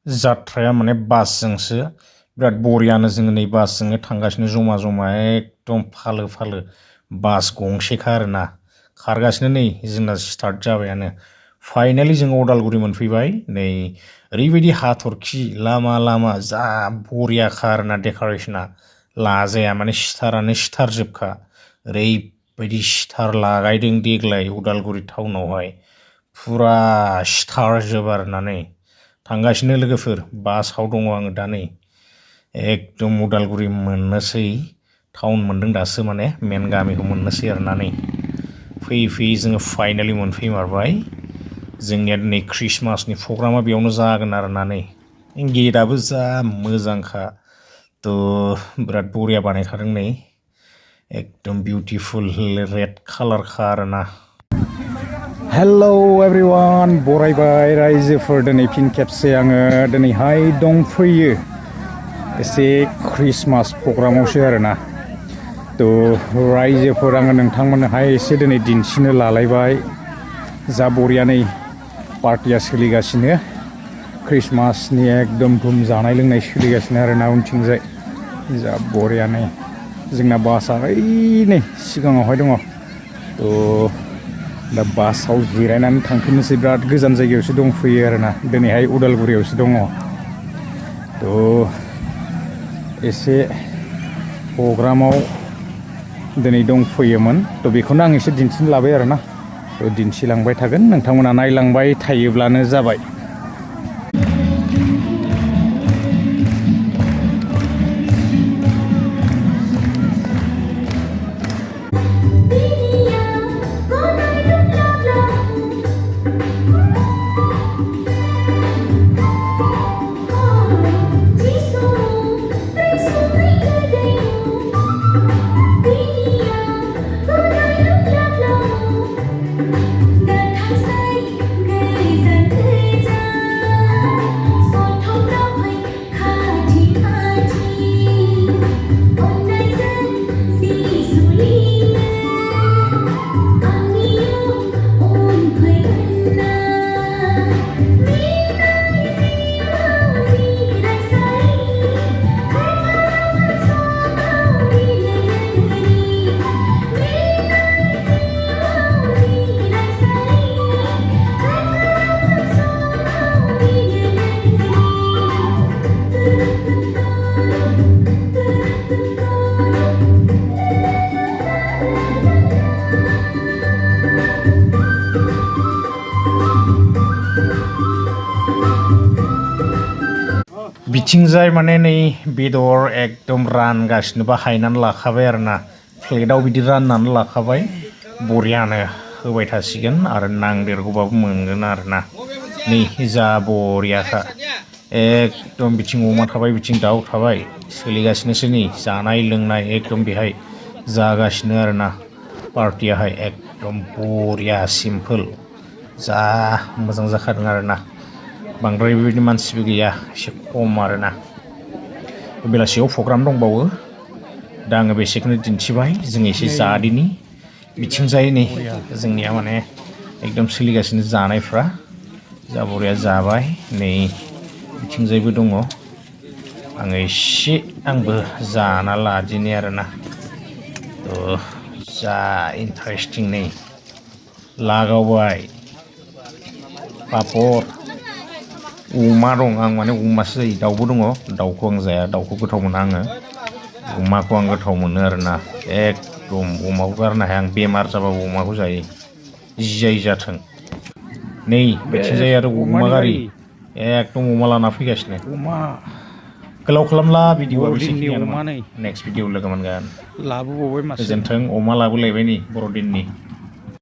जाथ्राया माने बासजोंसो बिराद बरियानो जोङो नै बासजोंनो थांगासिनो जमा जमा एकदम फालो फालो बास गंसेखा आरोना खारगासिनो नै जोंना स्टार्ट जाबायानो फाइनालि जों अदालगुरि मोनफैबाय नै ओरैबायदि हाथरखि लामा लामा जा बरियाखा आरोना डेक'रेसना लाजाया माने सिथारानो सिथारजोबखा ओरैबायदि सिथार लागायदों देग्लाय अदालगुरि टाउनावहाय फुरा सिथारजोब आरोना नै थांगासिनो लोगोफोर बासाव दङ आङो दा नै एकदम अदालगुरि मोननोसै टाउन मोनदों दासो माने मेन गामिखौ मोननोसै आरोना नै फैयै फैयै जोङो फाइनालि मोनफैमारबाय जोंनिया दिनै ख्रिस्टमासनि प्रग्रामा बेयावनो जागोन आरोना नै गेटआबो जा मोजांखा थ' बिराद बरिया बानायखादों नै एकदम बिउटिफुल रेड कालारखा आरोना हेलौ एभरिवान बरायबाय रायजोफोर दिनै फिन खेबसे आङो दिनैहाय दंफैयो एसे ख्रिस्टमास प्रग्रामावसो आरोना थ' रायजोफोर आङो नोंथांमोननोहाय एसे दिनै दिन्थिनो लालायबाय जा बरिया नै पार्टिया सोलिगासिनो ख्रिस्टमासनि एकदम धुम जानाय लोंनाय सोलिगासिनो आरोना उनथिंजाय जा बरिया नै जोंना बासआ ओइ नै सिगाङावहाय दङ थ' दा बासाव जिरायनानै थांफिननोसै बिराद गोजान जायगायावसो दंफैयो आरोना दिनैहाय उदालगुरियावसो दङ थ' एसे प्रग्रामाव दिनै दंफैयोमोन थ' बेखौनो आं एसे दिन्थिनो लाबाय आरोना थ' दिन्थिलांबाय थागोन नोंथांमोना नायलांबाय थायोब्लानो जाबाय बिथिंजाय माने नै बेदर एकदम रानगासिनोबा हायनानै लाखाबाय आरोना प्लेटाव बिदि राननानै लाखाबाय बरियानो होबाय थासिगोन आरो नांदेरगौबाबो मोनगोन आरोना नै जा बरियाखा एकदम बिथिं अमा थाबाय बिथिं दाउ थाबाय सोलिगासिनोसो नै जानाय लोंनाय एकदम बेहाय जागासिनो आरोना पार्टियाहाय एकदम बरिया सिम्पोल जा मोजां जाखादों आरोना बांद्राय बेबायदि मानसिबो गैया एसे खम आरोना बेलासियाव प्रग्राम दंबावो दा आङो बेसेखौनो दिन्थिबाय जों एसे जादिनि बिथिंजाय नै जोंनिया माने एकदम सोलिगासिनो जानायफ्रा जा बरिया जाबाय नै बिथिंजायबो दङ आङो एसे आंबो जाना लादिनि आरोना थ' जा इन्टारेस्टिं नै लागावबाय पापर अमा दं आं माने अमासो जायो दाउबो दङ दाउखौ आं जाया दाउखौ गोथाव मोना आङो अमाखौ आं गोथाव मोनो आरोना एकदम अमाखौ गारनो हाया आं बेमार जाबाबो अमाखौ जायो जियाय जाथों नै बिथिंजाय आरो अमा गारि एकदम अमा लाना फैगासिनो गोलाव खालामला भिडिअ'आ बेसेखिनियानोमोन नेक्स्ट भिडिअ लोगो मोनगोन गोजोन्थों अमा लाबोलायबाय नै बर'दिननि